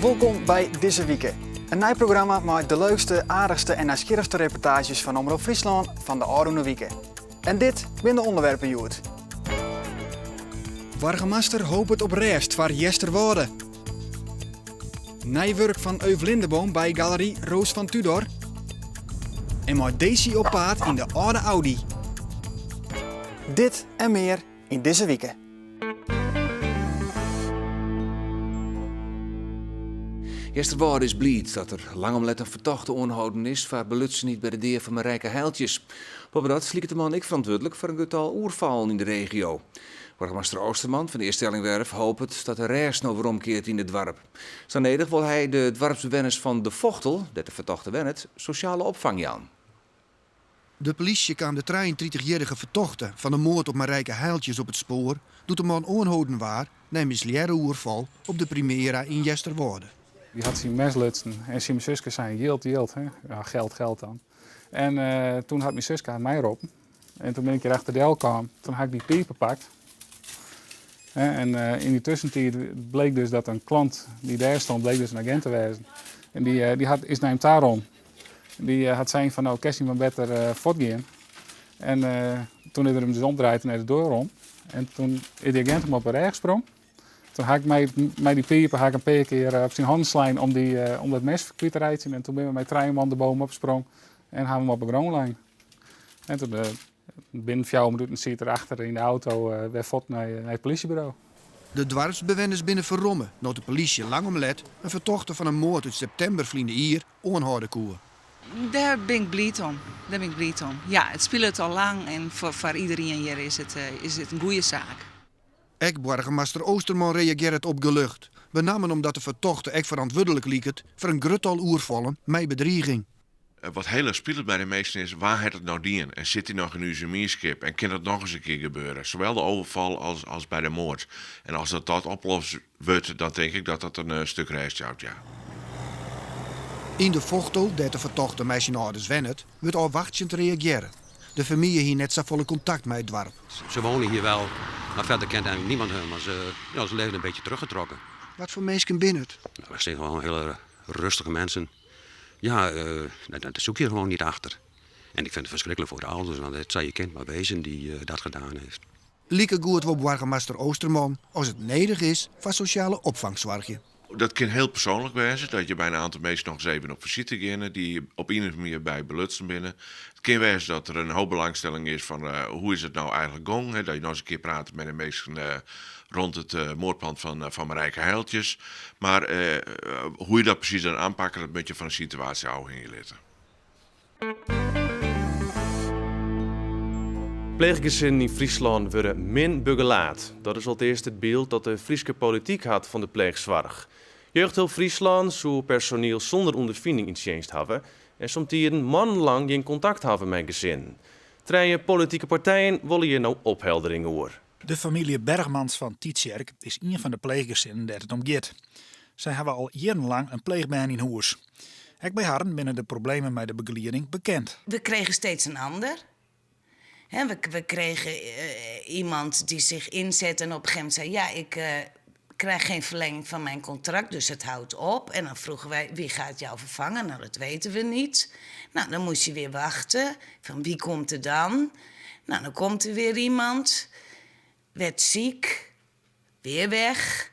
Wolkom by Dizze Wike. In nij programma mei de leukste, aardichste en nijsgjirrichste reportaazjes fan Omrop Fryslân fan de ôfrûne wike. En dit binne de ûnderwerpen hjoed. Boargemaster hopet op rêst foar Easterwâlde. Nij wurk fan Euf Lindeboom by Galery Roos van Tudor. En mei Daisy op paad yn de âlde Audi. Dit en mear yn dizze wike. Easterwâlde is bliid dat der lang om let in fertochte oanholden is foar belutsenheid by de dea fan Marijke Heijltjes. Boppedat liket de man ek ferantwurdlik foar in grut tal oerfallen yn de regio. Boargemaster Oosterman fan Eaststellingwerf hopet dat de rêst no weromkeart yn it doarp. Sa nedich wol hy de doarpsbewenners fan De Fochtel, dêr't de fertochte wennet, sosjale opfang jaan. De polysje kaam de 33-jierrige fertochte fan de moard op Marijke Heijltjes op it spoar doe't de man oanholden waard nei in mislearre oerfal op de Primera yn Easterwâlde. Dy hat syn mes lutsen en tsjin myn suske sein, jild, jild, hè? Ja, geld, geld dan. En toen hat myn suske har my roppen. En toen bin ik hjir achter del kaam. Toen ha ik dy piper pakt. En yn dy tussentiid bleek dus dat in klant dy't dêr stond, bleek dus in agent te wêzen. En dy, dy hat, is nei him ta rûn. Dy hat sein fan no, kinst mar better fuortgean. En toen is er him dus omdraaid en nei de doar rûn. En toen is dy agent him op 'e rêch sprong. Toen ha ik mei dy piper ha ik in pear kear op syn hannen slein om, dy, om dat mes kwyt te reitsjen. En toen binne we mei trije man de boom opsprong en ha we him op 'e grûn lein. En toen binnen fjouwer minuten siet er achter yn de auto wer fuort nei it polysjeburo. De doarpsbewenners binne ferromme no't de polysje lang om let in fertochte fan in moard út septimber ferline jier oanhâlde koe. Dêr bin ik bliid om. Dêr bin ik bliid om. Ja, it spilet al lang en foar iederien hjir is it, is it in goede saak. Ek boargemaster Oosterman reagearret opgelucht, benammen omdat de fertochte ek ferantwurdlik liket foar in grut tal oerfallen mei bedriging. Wat hiel erch spilet by de minsken is, wa hat it no dien en sit hy noch yn ús mienskip en kin dat noch ris in kear gebeure? Sawol de overval as, as by de moard. En as dat dat oplost wurdt, dan tink ik dat dat in stik rêst jout, ja. Yn de Fochtel, dêr't de fertochte mei syn âlders wennet, wurdt ôfwachtsjend reagearre. De famylje hie net safolle kontakt mei it doarp. Ze wonen hier wel, maar verder kent eigenlijk niemand hun. Maar ze, ja, ze leven een beetje teruggetrokken. Wat foar minsken binne it? Nou, dat zijn gewoon hele rustige mensen. Ja, uh, daar zoek je gewoon niet achter. En ik vind het verschrikkelijk voor de ouders, want het zou je kind maar wezen die uh, dat gedaan heeft. Likegoed wol boargemaster Oosterman, as it nedich is, foar sosjale opfang soargje. Dat kin hiel persoanlik wêze, dat je by in oantal minsken noch ris even op fisite geane dy't op ien of oare manier by belutsen binne. It kin wêze dat der in hoop belangstelling is fan uh, hoe is it no eigentlik gong, hè, dat je noch ris in kear prate mei de minsken uh, rond it uh, moardplan fan, fan Marijke Heijltjes. Mar hoe je dat presys dan oanpakke, dat moatte je fan de situaasje ôfhingje litte. Pleechgesinnen yn Fryslân wurde min begelaat. Dat is alteast it byld dat de Fryske polityk hat fan de pleechsoarch. Jeugdhulp Fryslân soe personiel sûnder ûnderfining yn tsjinst hawwe en somtiden moannenlang gjin kontakt hawwe mei gesinnen. Trije politike partijen wolle hjir no opheldering oer. De famylje Bergmans fan Tytsjerk is ien fan de pleechgesinnen dêr't it om giet. Sy hawwe al jierrenlang in pleechbern yn hûs. Ek by harren binne de problemen mei de begelieding bekend. We kregen steeds een ander. we, we kregen uh, iemand die zich inzet en op een gegeven moment zei: Ja, ik uh, krijg geen verlenging van mijn contract, dus het houdt op. En dan vroegen wij: Wie gaat jou vervangen? Nou, dat weten we niet. Nou, dan moest je weer wachten. Van wie komt er dan? Nou, dan komt er weer iemand. Werd ziek, weer weg,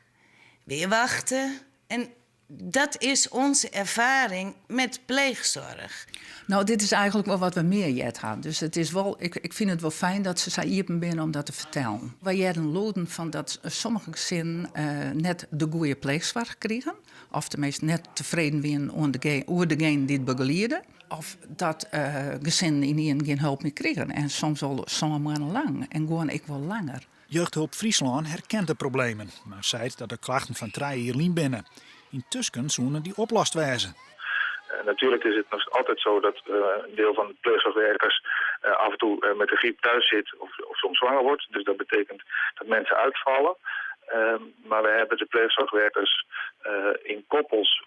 weer wachten. En dat is onze ervaring met pleegzorg. Nou, dit is eigentlik wol wat we mear heard ha. Dus it is wol, ik, ik fyn it wol fijn dat se sa iepen binne om dat te fertellen. Wy hearden lûden fan dat sommige gesinnen uh, net de goede pleechsoarch krigen. Of teminsten net tefreden wienen oan de, oer degene dy't begeliede. Of dat uh, gesinnen ynienen gjin help mear krigen. En soms al sân moannen lang en gewoan ek wol langer. Jeugdhulp Fryslân herkent de problemen, mar seit dat de klachten fan trije jier lyn binne. Yntusken soene dy oplost wêze. Natuurlijk is het nog altijd zo dat een deel van de pleegzorgwerkers af en toe met de griep thuis zit of, of soms zwanger wordt. Dus dat betekent dat mensen uitvallen. Ehm, maar we hebben de pleegzorgwerkers in koppels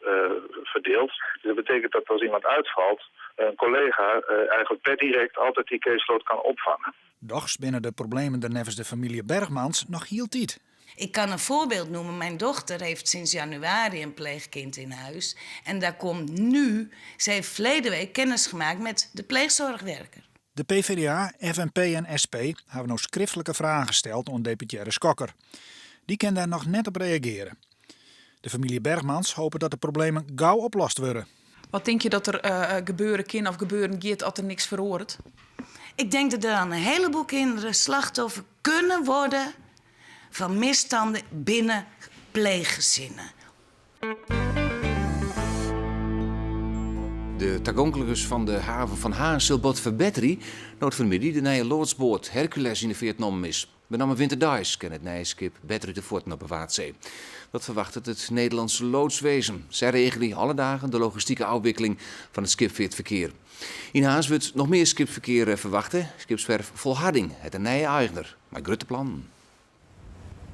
verdeeld. Dus dat betekent dat als iemand uitvalt, een collega eigenlijk per direct altijd die caseload kan opvangen. Dochs binne de problemen der neffens de famylje Bergmans noch hieltyd. Ik kan een voorbeeld noemen. Mijn dochter heeft sinds januari een pleegkind in huis. En daar komt nu, ze heeft verleden week kennis gemaakt met de pleegzorgwerker. De PvdA, FNP en SP hawwe no skriftlike fragen steld oan deputearre Schokker. Dy kin dêr noch net op reagearje. De famylje Bergmans hopet dat de problemen gau oplost wurde. Wat tinke je dat der gebeure kin of gebeuren giet as der niks feroaret? Ik denk dat er dan een heleboel kinderen slachtoffer kunnen worden van misstanden binnen pleeggezinnen. De tagonklikens fan de haven fan Harns sil bot ferbetterje no't fan 'e middei de nije loadsboat Hercules yn de feart nommen is. Benammen winterdeis kin it nije skip better út de fuotten op 'e Waadsee. Dat ferwachtet it Nederlandse Loodswezen. Sy regelje alle dagen de logistike ôfwikkeling fan it skipfeartferkear. Yn Harns wurdt noch mear skipferkear ferwachte. Skipswerf Volharding hat in nije eigner mei grutte plannen.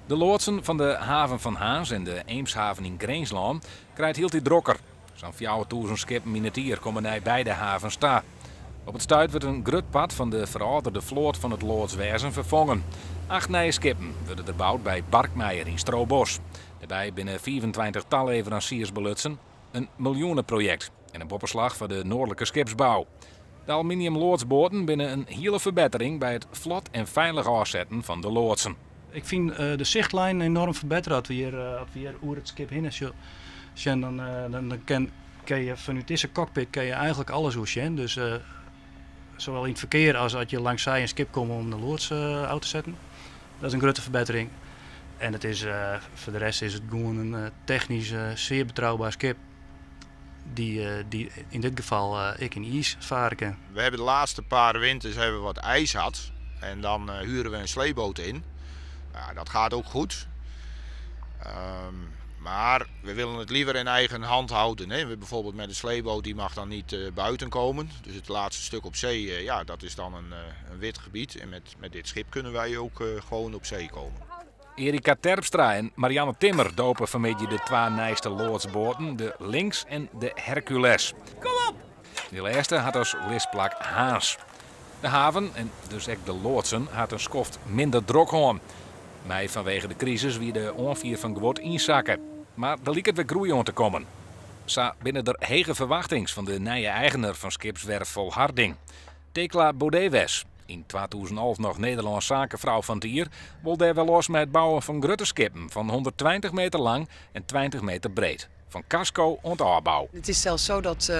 De loadsen fan de haven fan Harns en de Eemshaven yn Grinslân krije it hieltyd drokker. Sa'n 4000 skippen yn it jier komme nei beide havens ta. Op it stuit wurdt in grut part fan de ferâlderde float fan it loadswêzen ferfongen. Acht nije skippen wurde der boud by Barkmeijer yn Strobos. Dêrby binne 25 taleveransiers belutsen. In miljoeneprojekt en in boppeslach foar de noardlike skipsbou. De aluminium loadsboaten binne in hiele ferbettering by it flot en feilich ôfsetten fan de loadsen. Ik fyn de sichtlijnen enorm ferbettere. As we hjir, as we hjir oer it skip hinne sjen, dan, dan kin, kin je fanút dizze cockpit kin je eigenlik alles oersjen. Dus sawol yn it ferkear as as je langssij in skip komme om de loads ôf te setten. Dat is in grutte ferbettering. En it is, foar de rest is it gewoan in technysk sear betrouber skip. Dy't, dy't yn dit gefal ek yn iis farre kin. We hebben de laatste paar winters hebben we wat ijs gehad. En dan huren we een sleepboot in. Nou, dat gaat ook goed. Maar we willen het liever in eigen hand houden. Hè. We bijvoorbeeld met de sleepboot die mag dan niet buiten komen. Dus het laatste stuk op zee, ja, dat is dan een wit gebied. En met dit schip kunnen wij ook gewoon op zee komen. Erika Terpstra en Marianne Timmer dope fanmiddei de twa nijste loadsboaten, de Lynx en de Hercules. Kom op! Dy lêste hat as lisplak Harns. De haven, en dus ek de loadsen, hat in skoft minder drok hân. Mei fanwege de krisis wie de oanfier fan guod ynsakke. Mar der liket wer groei oan te kommen. Sa binne der hege ferwachtings fan de nije eigener fan skipswerf Volharding. Thecla Bodewes, yn 2011 noch Nederlânsk sakefrou fan it jier, wol dêr wer los mei it bouwen fan grutte skippen fan 120 meter lang en 20 meter breed, fan kasko oant ôfbou. Het is zelfs zo dat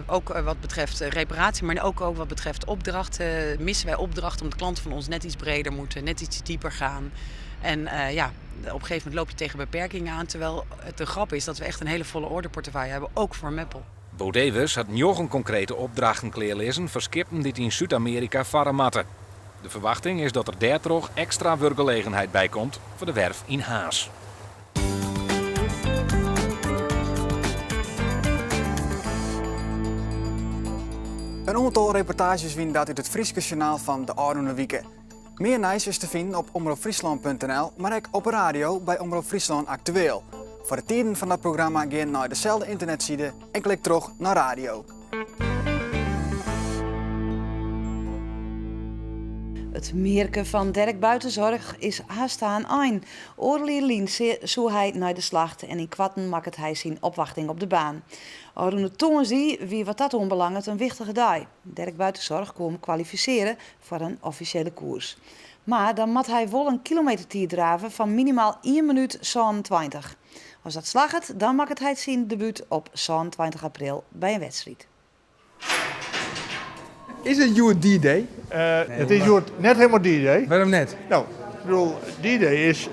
ook wat betreft reparatie, maar ook, ook wat betreft opdrachten, missen wij opdrachten omdat klanten van ons net iets breder moeten, net iets dieper gaan. En ja, op een gegeven moment loop je tegen beperkingen aan, terwijl het de grap is dat we echt een hele volle orderportefeuille hebben, ook voor Meppel. Bodewes hat njoggen konkrete opdrachten klearlizzen foar skippen dy't yn Súd-Amearika farre moatte. De ferwachting is dat der dêrtroch ekstra wurkgelegenheid by komt foar de werf yn Harns. In oantal reportaazjes wiene dat út it Fryske sjoernaal fan de ôfrûne wike. Mear nijs is te finen op omropfryslân.nl, mar ek op 'e radio by Omrop Fryslân Aktueel. Foar de tiden fan dat programma gean nei deselde ynternetside en klik troch nei radio. It mearke fan Dirk Buitenzorg is hast ta in ein. Oardel jier lyn soe hy nei de slacht en ynkoarten makket hy syn opwachting op de baan. Ôfrûne tongersdei wie wat dat oanbelanget in wichtige dei. Dirk Buitenzorg koe him kwalifisearje foar in offisjele koers. Mar dan moat hy wol in kilometertiid drave fan minimaal ien minút 27. As dat slagget, dan makket hy syn debút op 27 april by in wedstriid. Is it hjoed D-Day? It is hjoed net hielendal D-Day. Wêrom net? No, ik bedoel, D-Day is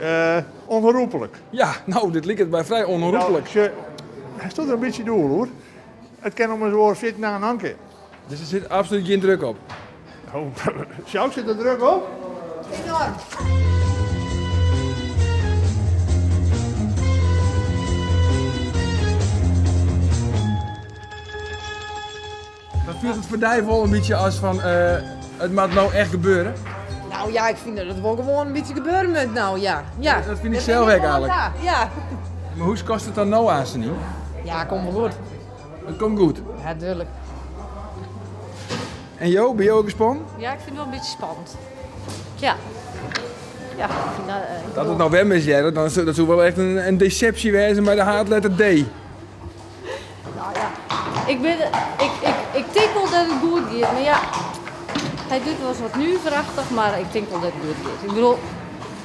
ûnherroeplik. Ja, no, dit liket my frij ûnherroeplik. No, sjoch, hy stiet der in bytsje doel oer. It kin ommers oer 14 dagen noch in kear. Dus der sit absolút gjin druk op? No, Sjouk, sit der druk op? Enorm. Maar fielt it foar dy wol in bytsje as fan it moat no echt gebeure? No ja, ik fyn dat it wol gewoan in bytsje gebeure moat no, ja. ja. Dat fyn ik sels ek eigenlik. Ja. Mar hoe skotst it dan no aanst yn? Ja, komt wol goed. It komt goed? Ja, tuerlik. En jo, binne jo ek gespannen? Ja, ik fyn it wol in bytsje spannend. Ja. Ja, ik fyn dat, ik Dat it no wer mislearret, dan dat soe wol echt in, in deceptie wêze mei de haadletter D. Nou ja, ik, bin, ik, ik, ik tink wol dat it goed giet, mar ja, hy docht wolris wat nuverachtich, mar ik tink wol dat it goed giet. Ik bedoel,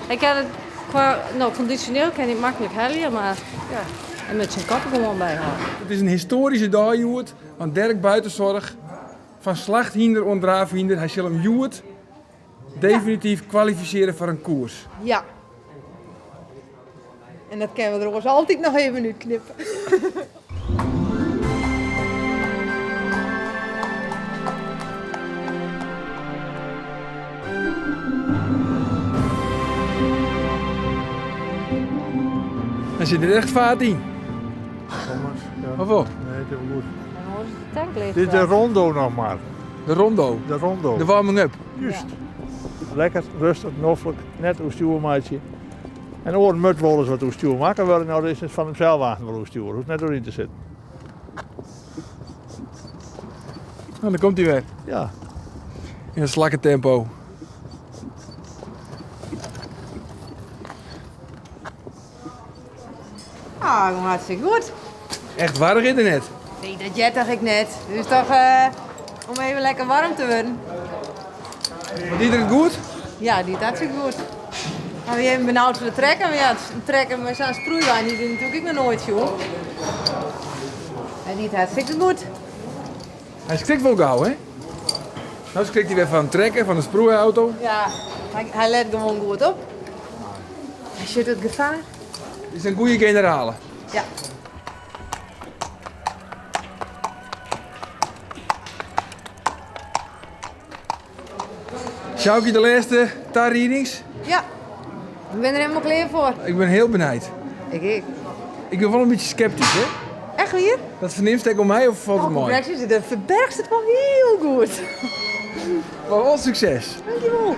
hy kin it kwa, no, kondisjoneel kin hy it maklik helje, mar ja, hy moat syn kop der gewoan by hâlde. It is in histoaryske dei hjoed, want Dirk Buitenzorg fan slachthynder oant draafhynder, hy sil him hjoed definityf kwalifisearje foar in koers. Ja. En dat kinne we der oars altyd noch even útknippe. Der sit der echt faart yn. Ja. Of wol? Nee, it is wol goed. De tank leech. Dit is de rondo noch mar. De rondo? De rondo. De warming up. Juist. Lekker, rêstich, noflik, net oerstjoer meitsje. En oaren moat wolris wat oerstjoer makke wurde, no is it fan himsels aanst wol oerstjoer, hoecht net oer yn te sitten. Nou, dan komt hy wer. Ja. Yn in slakketempo. Ah, gewoan hartstikke goed. Echt warch is er net. Nee, dat heart toch ek net. Dus toch om even lekker warm te wurden. Maar die it goed? Ja, die hartstikke goed. Maar we even benaud foar de trekker. Maar ja, een trekker mei sa'n sproeiwein dy natuerlik ek noch noait sjoen. En die hartstikke goed. Hy skrikt wol gau, hè? No skrikt hy wer fan in trekker, fan in sproeiauto. Ja, hy, hy let gewoan goed op. Hy sjocht it gefaar. Is in goede generale. Ja. Sjoukje de lêste tariedings? Ja, ik bin der hielendal klear foar. Ik bin hiel benijd. Ik ek. Ik bin wol in bytsje skeptysk, hè? Echt wier? Dat fernimst ek oan my of falt it Oh, mei? congratulations, do ferberchst it wol hiel goed. Mar wol sukses. Dankjewol.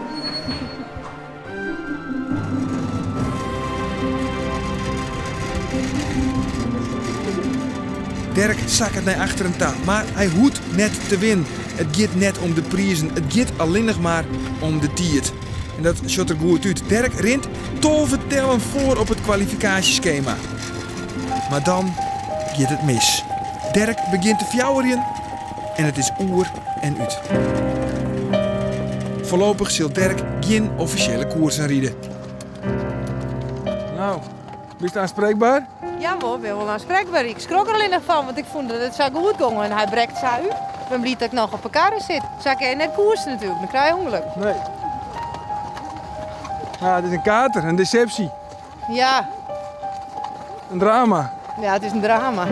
Dirk sakket nei achteren ta, mar hy hoecht net te winnen. It giet net om de prizen, it giet allinnich mar om de tiid. En dat sjocht der goed út. Dirk rint 12 tellen foar op it kwalifikaasjeskema. Mar dan giet it mis. Dirk begjint te fjouwerjen en it is oer en út. Foarlopich sil Dirk gjin offisjele koersen ride. No, bist oanspreekber? Ja, wol, bin wol oanspreekber. Ik skrok der allinnich fan, want ik fûn dat it sa goed gong en hy brekt sa út. Ik bin bliid dat ik noch op 'e karre sit. Sa kin je net koersen natuerlik, dan krije je ûngelok. Nee. Ja, it is in kater, in deceptie. Ja. In drama. Ja, it is in drama.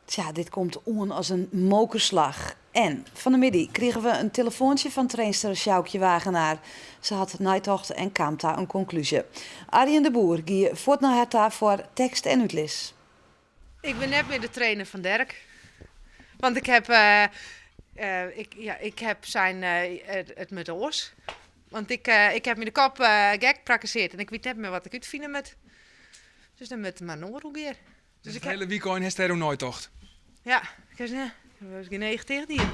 Tsja, dit komt oan as in mokerslach. En fan 'e middei krigen we in telefoantsje fan trainster Sjoukje Wagenaar. Se hat neitocht en kaam ta in konklúzje. Arjen de Boer gie fuort nei har ta foar tekst en útlis. Ik bin net mear de trainer fan Dirk. Want ik heb, ik, ja, ik heb sein, it moat oars. Want ik, ik heb my de kop gek prakkesearre en ik wit net mear wat ik útfine moat. Dus dan moat mar in oar oer. Dus it hiele wykein hast dêroer neitocht? Ja, ik ha der gjin each ticht dien.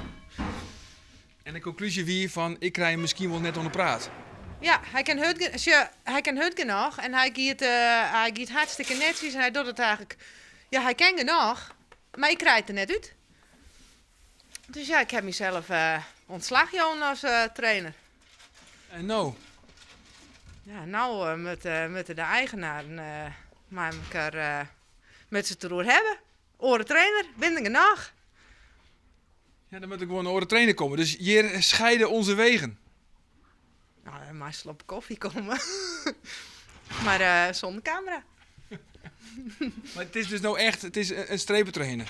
En de konklúzje wie fan ik krij him miskien wol net oan de praat. Ja, hy kin hurd, sjoch, hy kin hurd genôch en hy giet, hy giet hartstikke netsjes en hy docht it eigentlik, ja, hy kin genôch, mar ik krij it der net út. Dus ja, ik ha mysels ûntslach jûn as trainer. En no? Ja, no moatte de eigenaren mei elkoar moatte se it deroer hawwe. Oare trainer, binne der genôch. Ja, dan moat der gewoan in oare trainer komme. Dus hjir scheiden onze wegen. Nou, der mei slop kofje komme. Mar sûnder kamera. Mar it is dus no echt, it is in streep dertrochhinne.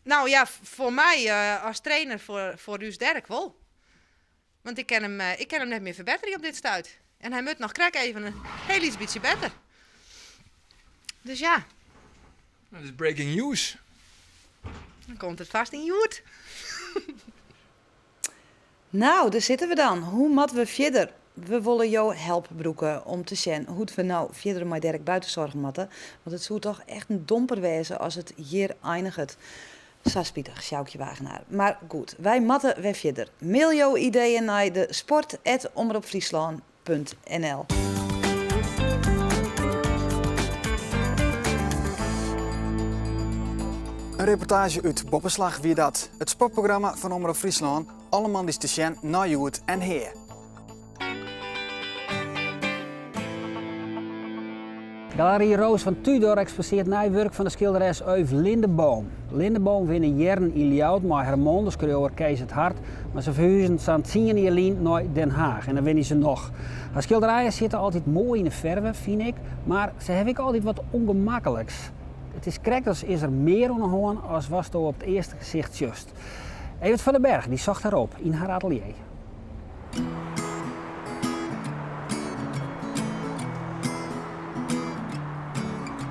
Nou ja, foar my as trainer foar ús Dirk wol. Want ik kin him, ik kin him net mear ferbetterje op dit stuit. En hy moat noch krekt even in hiel lyts bytsje better. Dus ja. Dat is breaking news. Dan komt it fêst yn Hjoed. Nou, dêr sitte we dan. Hoe moatte we fierder? We wolle jo help brûke om te sjen hoe't we no fierder mei Dirk Buitenzorg moatte, want it soe toch echt in domper wêze as it hjir einiget. Sa spitich, Sjoukje Wagenaar. Mar goed, wy moatte wer fierder. Mail jo ideeën nei de sport@omropfryslân.nl. In reportaazje út Boppeslach wie dat. It sportprogramma fan Omrop Fryslân, alle moandeis te sjen nei Hjoed en Hea. Galery Roos van Tudor eksposearret nij wurk fan de skilderes Euf Lindeboom. Lindeboom wenne jierren yn Ljouwert mei har man, de skriuwer Kees 't Hart, mar se ferhuzen sa'n tsien jier lyn nei Den Haag en dêr wenje se noch. Har skilderijen sitte altyd moai yn 'e ferve, fyn ik, mar se hawwe ek altyd wat ûngemakliks. It is krekt as is der mear oan 'e hân as watsto op it earste gesicht sjochst. Evert van den Berg dy socht har op yn har atelier.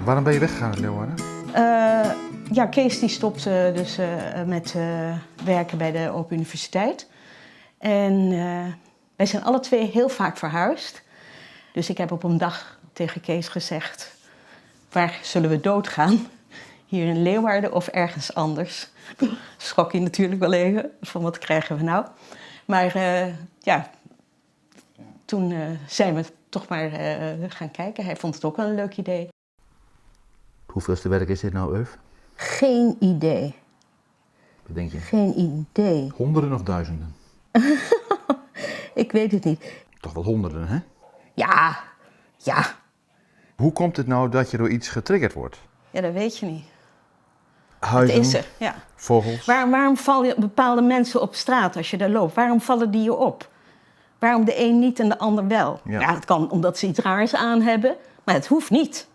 Waarom ben je weggegaan uit Leeuwarden? Uh, ja, Kees die stopte dus uh, met uh, werken bij de Open Universiteit. En wij zijn alle twee heel vaak verhuisd. Dus ik heb op een dag tegen Kees gezegd: Waar zullen we doodgaan? Hier in Leeuwarden of ergens anders? Schrok hij natuurlijk wel even van wat krijgen we nou. Maar uh, ja, toen uh, zijn we toch maar uh, gaan kijken. Hij vond het ook wel een leuk idee. Hoeveelste werk is dit nou, Euf? Geen idee. Wat denk je? Geen idee. Honderden of duizenden? Ik weet het niet. Toch wel honderden, hè? Ja, ja. Hoe komt het nou dat je door iets getriggerd wordt? Ja, dat weet je niet. Huizen, het is er, ja. vogels. Waar, waarom vallen bepaalde mensen op straat als je daar loopt? Waarom vallen die je op? Waarom de een niet en de ander wel? Ja. ja, het kan omdat ze iets raars aan hebben, maar het hoeft niet.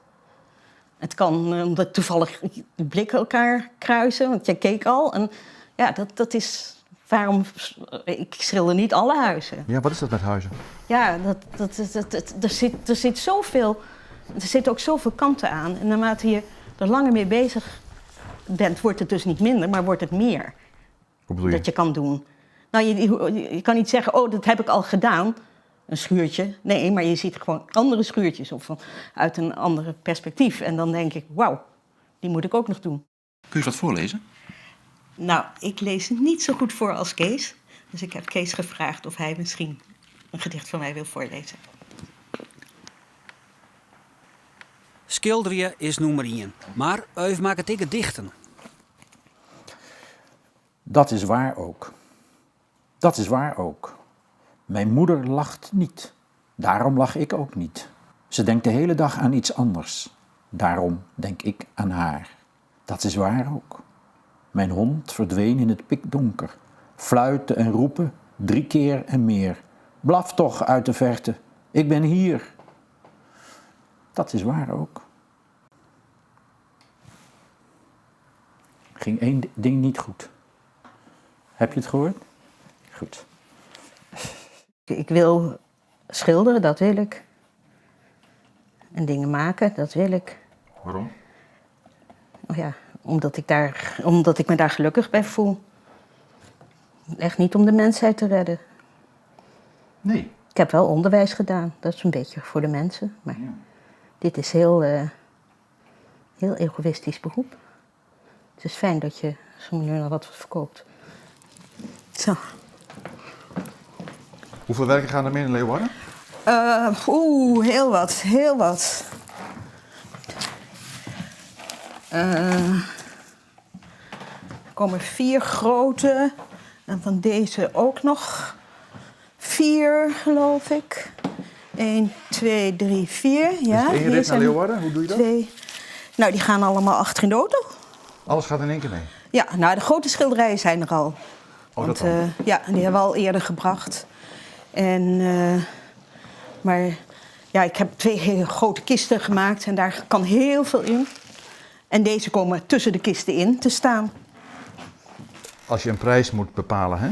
Het kan eh, omdat toevallig de blikken elkaar kruisen, want jij keek al. En ja, dat, dat is waarom... Ik schilder niet alle huizen. Ja, wat is dat met huizen? Ja, dat, dat, dat, dat, er, zit, er zit zoveel... Er zitten ook zoveel kanten aan. En naarmate je er langer mee bezig bent, wordt het dus niet minder, maar wordt het meer. Hoe bedoel je? Dat je kan doen. Nou, je, je kan niet zeggen, oh, dat heb ik al gedaan. Een schuurtje. Nee, maar je ziet gewoon andere schuurtjes of uit een andere perspectief. En dan denk ik, wauw, die moet ik ook nog doen. Kun je wat voorlezen? Nou, ik lees niet zo goed voor als Kees. Dus ik heb Kees gevraagd of hij misschien een gedicht van mij wil voorlezen. Skilderje is nûmer ien, mar Euf makket ek gedichten. Dat is waar ook. Dat is waar ook. Mijn moeder lacht niet. Daarom lach ik ook niet. Ze denkt de hele dag aan iets anders. Daarom denk ik aan haar. Dat is waar ook. Mijn hond verdween in het pikdonker. Fluiten en roepen, drie keer en meer. Blaf toch uit de verte, ik ben hier. Dat is waar ook. Ging één ding niet goed. Heb je het gehoord? Goed. Ik wil schilderen, dat wil ik. En dingen maken, dat wil ik. Waarom? Oh ja, omdat ik, daar, omdat ik me daar gelukkig bij voel. Echt niet om de mensheid te redden. Nee. Ik heb wel onderwijs gedaan, dat is een beetje voor de mensen. Maar dit is heel, uh, heel egoïstisch beroep. Het is fijn dat je zo nu nog wat verkoopt. Zo. Hoeveel werken gaan er mee in Leeuwarden? Uh, Oeh, heel wat, heel wat. Uh, er komen vier grote. En van deze ook nog vier, geloof ik. 1, 2, 3, 4. Ja, is het één rit naar Leeuwarden? Hoe doe je dat? Twee. Nou, die gaan allemaal achter in de auto. Alles gaat in één keer mee? Ja, nou, de grote schilderijen zijn er al. Oh, Want, dat al. Uh, ja, die hebben we al eerder gebracht. En, uh, maar ja, ik heb twee hele grote kisten gemaakt en daar kan heel veel in. En deze komen tussen de kisten in te staan. Als je een prijs moet bepalen, hè?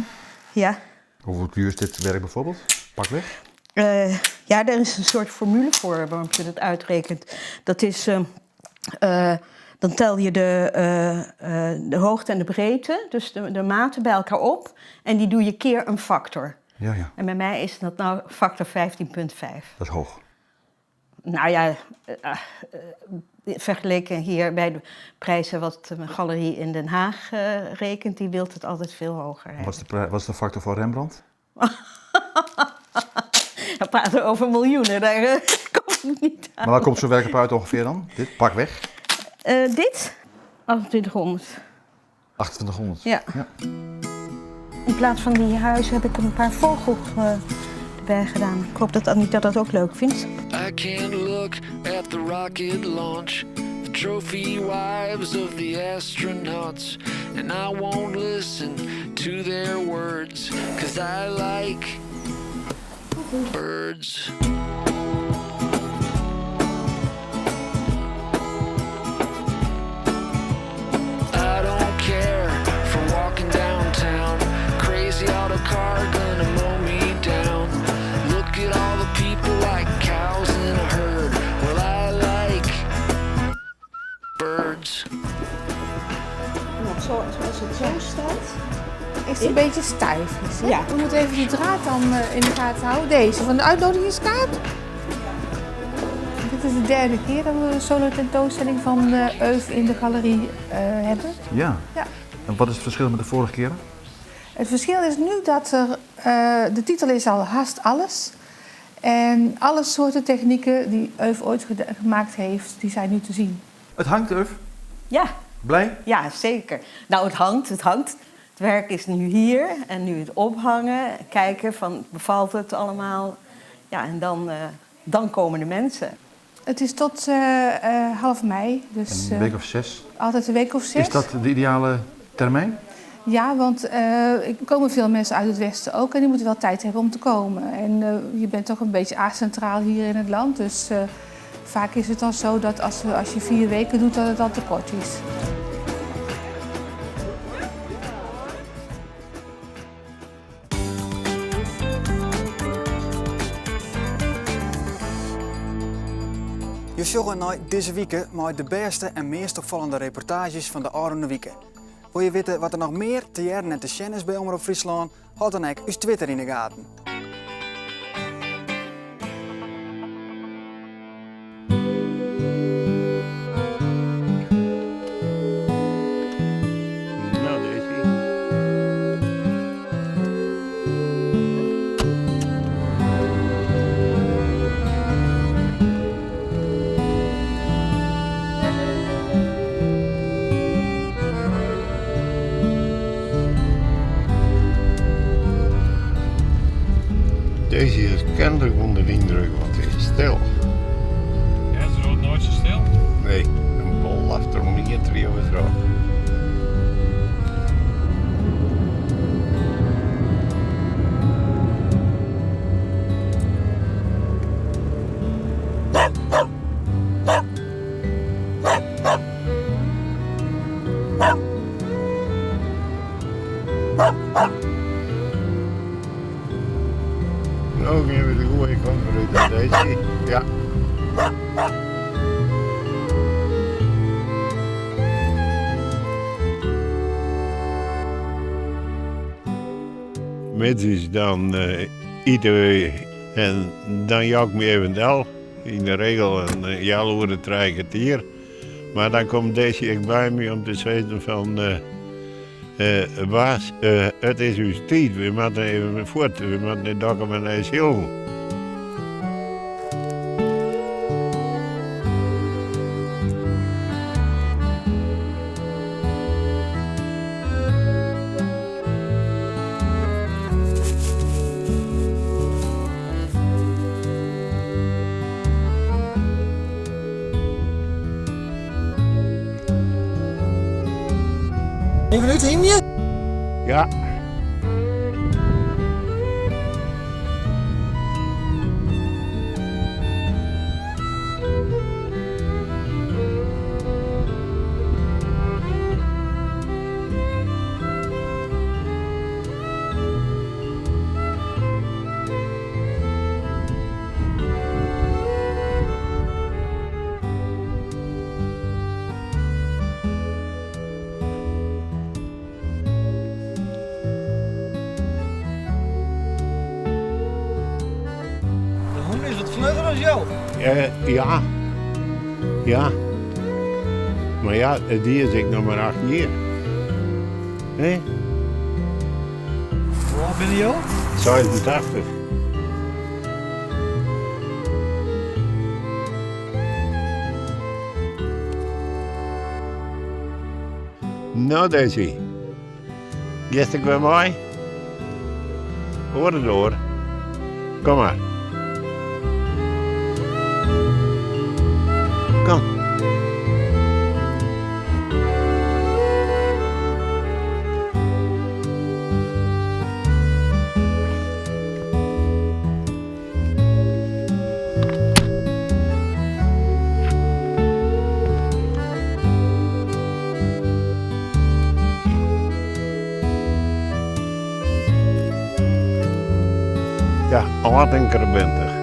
Ja. Hoeveel duur is dit werk bijvoorbeeld? Pak weg. Uh, ja, daar is een soort formule voor waarop je dat uitrekent. Dat is, uh, uh, dan tel je de, de hoogte en de breedte, dus de, de maten bij elkaar op. En die doe je keer een factor. Ja, ja. En by my is dat no faktor 15,5. Dat is heech. Nou ja, vergeleken hier bij de prijzen wat de galerie in Den Haag rekent, die wil het altijd veel hoger hebben. Wat is de factor van Rembrandt? We praten over miljoenen, daar komt het niet aan. Maar waar komt zo'n werk op uit ongeveer dan? Dit, pak weg. Dit? 2800. 2800? Ja. Ja. In plaats van die huizen heb ik een paar vogels erbij gedaan. Ik hoop dat Anita dat ook leuk vindt. I can't look at the rocket launch, the trophy wives of the astronauts, and I won't listen to their words, 'cause I like birds. I don't care for walking downtown. Crazy auto car gonna mow me down. Look at all the people like cows in a herd. Well, I like birds. Nou, zoals het zo staat. Is het een beetje stijf. Hè? Ja. We moeten even die draad dan in de gaten houden. Deze, van de uitnodigingskaart. Dit is de derde keer dat we een solo tentoonstelling van Euf in de galerie hebben. Ja. Ja. En wat is het verschil met de vorige keren? Het verschil is nu dat de titel is al haast alles. En alle soorten technieken die Euf ooit gemaakt heeft, die zijn nu te zien. Het hangt, Euf? Ja. Blij? Ja, zeker. Nou, het hangt, het hangt. Het werk is nu hier en nu het ophangen, kijken van bevalt het allemaal. Ja, en dan komen de mensen. Het is tot half mei. Dus, Een week of 6? Altijd een week of 6. Is dat de ideale termijn? Ja, want er komen veel mensen uit het westen ook en die moeten wel tijd hebben om te komen. En je bent toch een beetje acentraal hier in het land, dus vaak is het dan zo dat als je 4 weken doet, dat het dan te kort is. Je sjogge nei dizze wike mei de bêste en meast opfallende reportaazjes fan de ôfrûne wike. Wolle je witte wat der noch mear te hearren en te sjen is by Omrop Fryslân? Hâld dan ek ús Twitter yn 'e gaten. Nou, daar is hij. Deze is kennelijk onder de indruk, want het is stil. Ja, ze wordt nooit zo stil. Nee, een bol achter om hier drie over terug. Nou gaan we de goede kant vooruit aan deze. Ja. Middags dan eten we en dan jaag ik me even del. In de regel een jaloer de drie kwartier. Maar dan komt deze ik bij me om te zeggen van baas, het is uw tijd, we moeten even voort, we moeten de dokken met een ziel. Even uit Indië? Ja. Flugger as jo. Ja. Ja. Mar ja, dy is ek noch mar 8 jier. Hè? Hoe âld binne jo? 86. No, Daisy. Giest ek wer mei? Oare doar. Kom mar. Kom. Ja, âld en krabintich.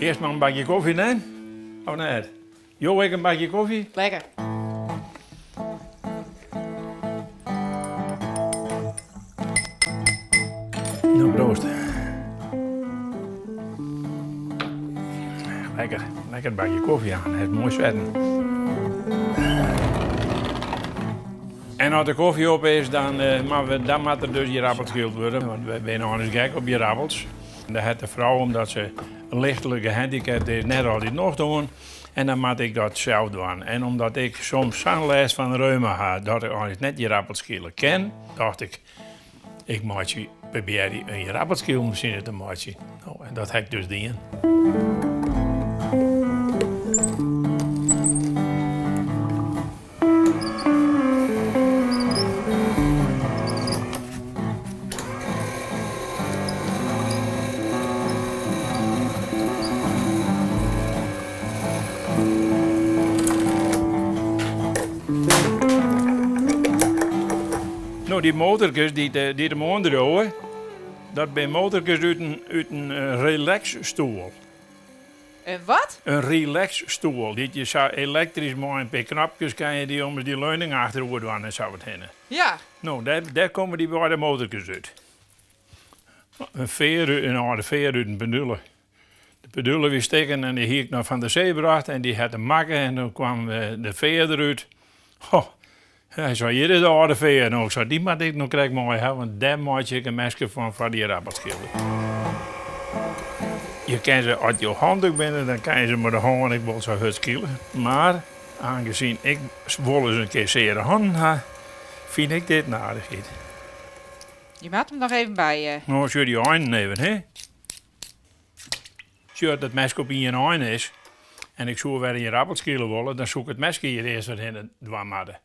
Earst mar in bakje kofje, nee? Of net? Jo ek in bakje kofje? Lekker. Nou, proost. Lekker, lekker bakje kofje aan. Het moai swetten. En as de kofje op is, dan, uh, dan moat der dus ierappels skyld wurde. Want wy binne eins gek op ierappels. Dêr hat de frou, omdat se lichtlik gehandicapt is, net altyd nocht oan. En dan moat ik dat sels dwaan. En omdat ik soms sa'n lêst fan reuma ha dat ik eins net ierappels skile kin, tocht ik, ik meitsje, probearje in ierappelskylmasine te meitsjen. No, en dat ha ik dus dien. No, dy motorkes dy't dy't him oandriuwe, dat binne motorkes út in, út in relaxstoel. In wat? In relaxstoel, dy't je sa elektrysk mei in pear knopkes kin je dy ommers dy leuning achteroer dwaan en sa wat hinne. Ja. No, dêr, dêr komme dy beide motorkes út. In fear, in âlde fear út in pendule. De pendule wie stikken en dy hie ik noch fan de see brocht en dy hat him makke en doe kwam de fear derút. Ho, hy sei, hjir is de âlde fear. No, ik sei, dy moat ik no krekt mei ha, want dêr meitsje ik in meske fan foar dy ierappelskilder. Je kin se, as jo handich binne, dan kinne je se mei de hân ek wol sa hurd skile. Mar aangezien ik wolris in kear seare hannen ha, fyn ik dit in aardichheid. Je moat him noch even by. No, sjoch dy einen even, hè. Sjoch, as it meske op ien ein is en ik soe wer in ierappel skile wolle, dan soe ik it meske hjir earst wer hinne dwaan moatte.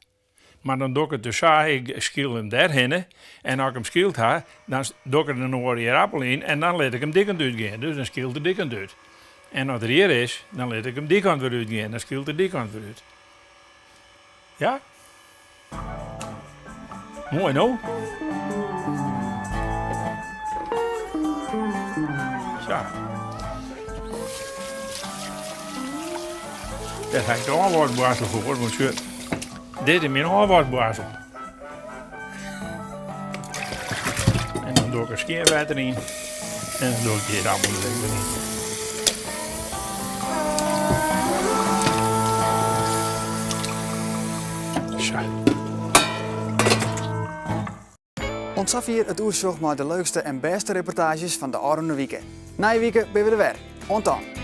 Mar dan doch ik it dus sa, ik skyl him dêrhinne en as ik him skyld ha, dan doch ik der in oare ierappel yn en dan lit ik him dy kant útgean. Dus dan skylt er dy kant út. En as er hjir is, dan lit ik him dy kant wer útgean, dan skylt er dy kant wer út. Ja? Moai no. Sa. Dêr ha ik de ôfwaskboarstel foar, want sjoch, dit is myn ôfwaskboarstel. En dan doch ik der skjin wetter yn en dan doch ik dy ierappel der ek wer yn. Sa. Oant safier it oersjoch mei de leukste en bêste reportaazjes fan de ôfrûne wike. Nije wike binne we der wer. Oant dan!